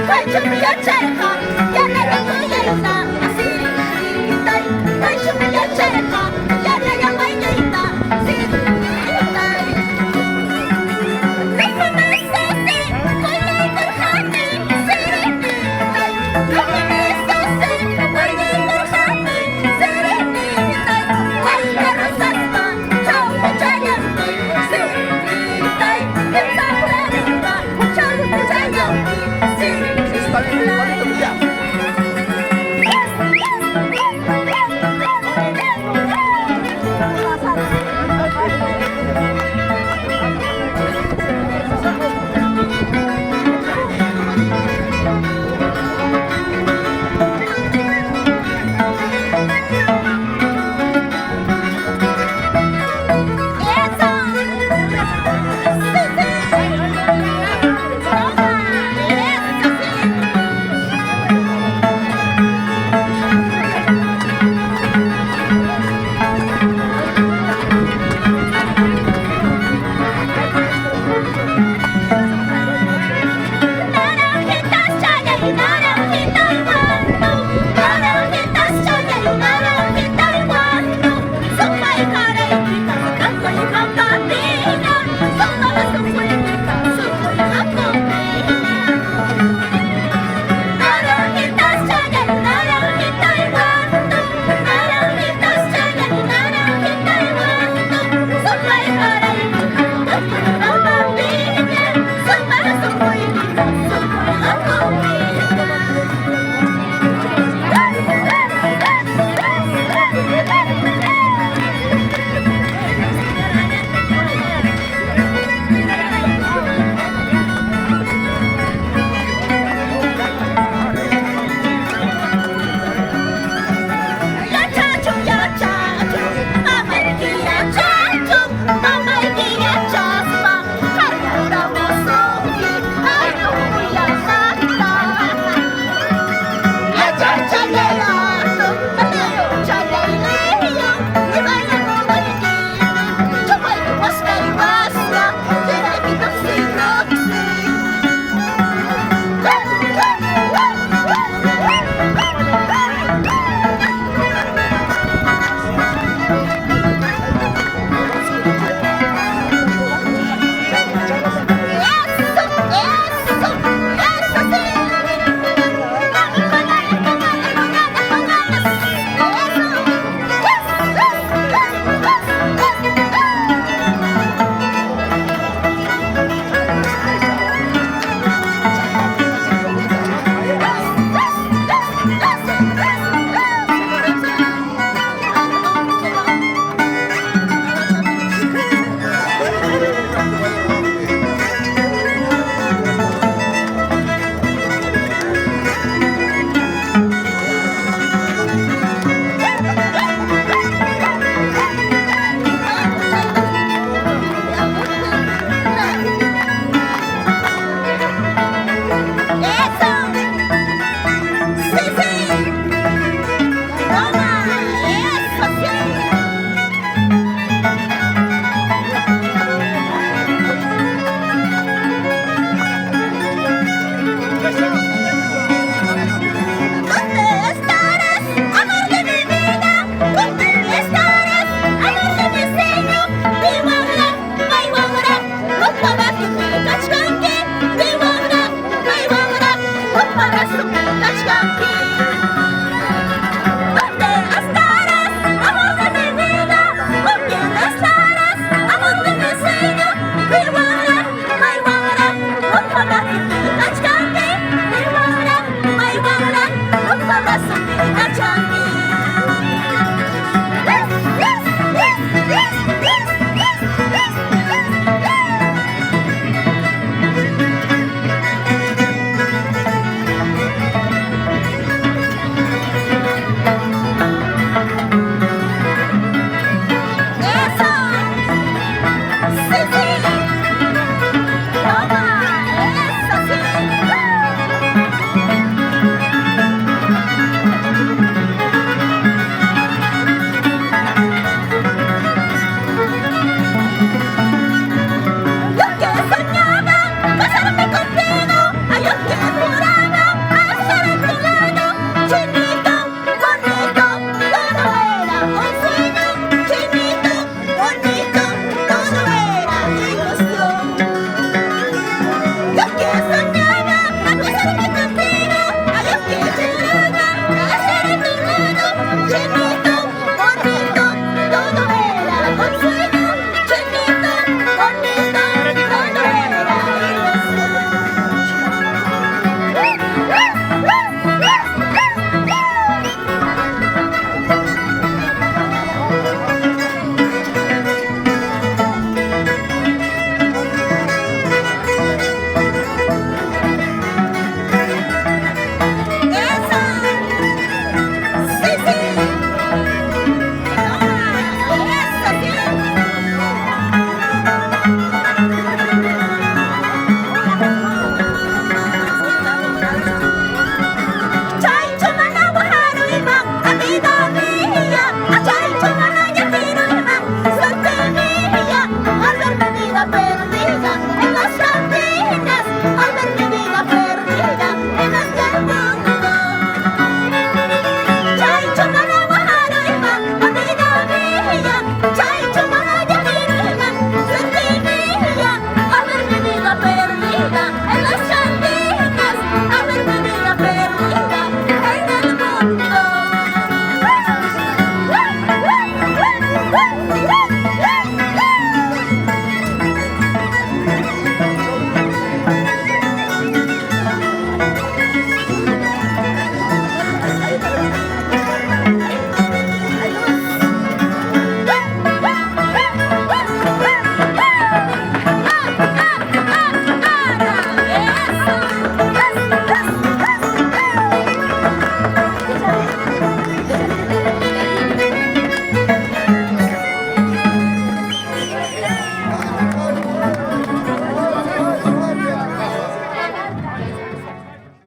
Kaychumi yacharqa yanalla kuyayta Siritay, kaychumi yacharqa yanalla mayñayta Siritay. Rikunasasi kuyaykurqani Siritay, rikunasasi kuyaykurqani Siritay. Wayna rosaspa chawpichallanpi Siritay, kimsa chawpichallanpi Está bien, Siritay. bonito ya. Naranjitas chayay, naranjita guandu, naranjitas chayay, naranjita guandu, sumay karaykita, kankuy hampapina, sumay sunquykita, sunquy hampapina. Naranjitas chayay, naranjita guandu, naranjitas chayay, naranjita guandu, sumay karaykita, kankuy hampapina, sumay sunquykita, sunquy hampapina. Yachachu, yachachu, mamayki yachachu, mamayki yachaspa, harkuramusunki, aylluyamanta. Yachachayayatu, malayuchayayliyu, imaynakunaykimi, chupayki waskay waska, kirayki tuksi tuksi. Eso, eso, eso sí. Con ganas, con ganas, con ganas, con ganas. Eso, eso, eso, eso, eso. Eso. Sí, sí. Toma. Eso sí. Eso.